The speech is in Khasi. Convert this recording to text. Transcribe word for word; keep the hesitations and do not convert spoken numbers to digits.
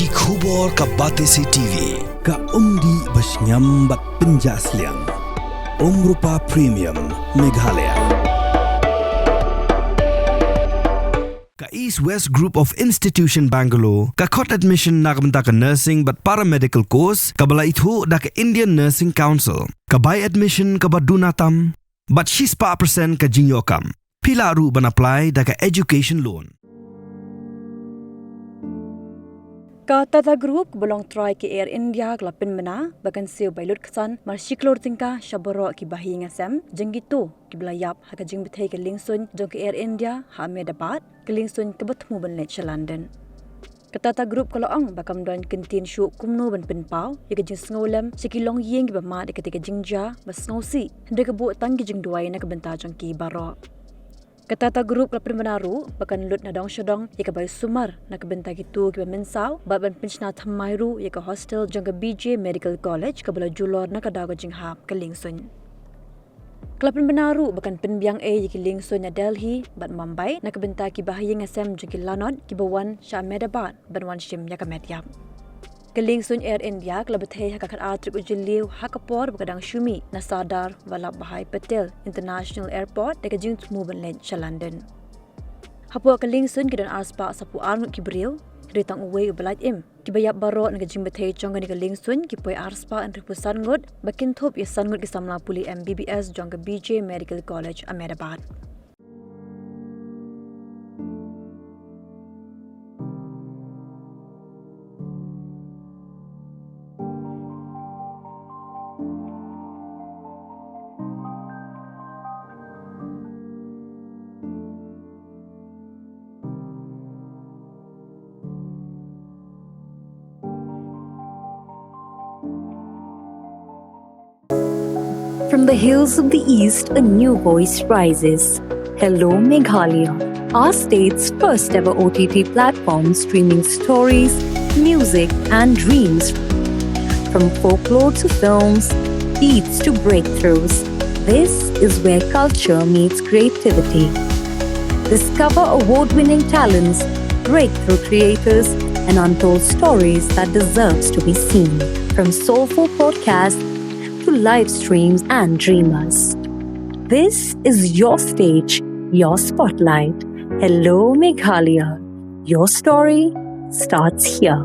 Ki khubor ka Batesi T V. Ka umdih ba shngiam bad pynjah sliang. Umrupa Premium Meghalaya. Ka East West Group of Institution Bangalore ka khot admission na ka bynta ka nursing bad paramedical course kaba la ithuh da ka Indian Nursing Council. Ka bai admission kaba duna tam bad shispah percent ka jingïoh kam. Phi lah ruh ban apply da ka education loan. Ka Tata Group ba long trai ka Air India ka la pynbna ba kan siew bai lut ksan mar shi klur tyngka sha baroh ki bahaïing hasem jong kito kiba la ïap ha ka jingbthei ka liengsuiñ jong ka Air India ha Ahmedabad, ka liengsuiñ kaba thmu ban leit sha London. Ka Tata Group ka la ong ba kam don kyntien shuh kumno ban pynpaw ïa ka jingsngewlem sha ki longïing kiba mad ïa katei ka jingjia ba sngewsih, hynrei ka buh tang ki jingduwai na ka bynta jong ki baroh. Ka Tata Group ka la pynbna ruh ba kan lut na dong sha dong ïa ka bai sumar na ka bynta kito kiba mynsaw bad ban pynshna thymmai ruh ïa ka hostel jong ka B J Medical College kaba la julor na ka daw ka jinghap ka liengsuiñ. Ka la pynbna ruh ba kan pynbiang ei ïa ki liengsuiñ na Delhi bad Mumbai na ka bynta ki bahaïing hasem jong ki lanot kiba wan sha Ahmedabad ban wan shim ïa ka met ïap. Ka liengsuiñ Air India ka la bthei ha ka khatar tarik u Jylliew ha ka por ba ka dang shu mih na Sardar Vallabhbhai Patel International Airport da ka jingthmu ban leit sha London. Hapoh ka liengsuiñ ki don arspah saphew ar ngut ki briew, hynrei tang uwei uba lait im. Kiba ïap baroh na ka jingbthei jong kane ka liengsuiñ ki poi arspah hynriewphew san ngut, ba kynthup ïa san ngut ki samla pule M B B S jong ka B J Medical College Ahmedabad. From the hills of the East, a new voice rises. Hello, Meghalaya, our state's first ever O T T platform streaming stories, music, and dreams. From folklore to films, beats to breakthroughs, this is where culture meets creativity. Discover award winning talents, breakthrough creators, and untold stories that deserves to be seen. From soulful podcasts to live streams and dreamers. This is your stage, your spotlight. Hello, Meghalaya. Your story starts here.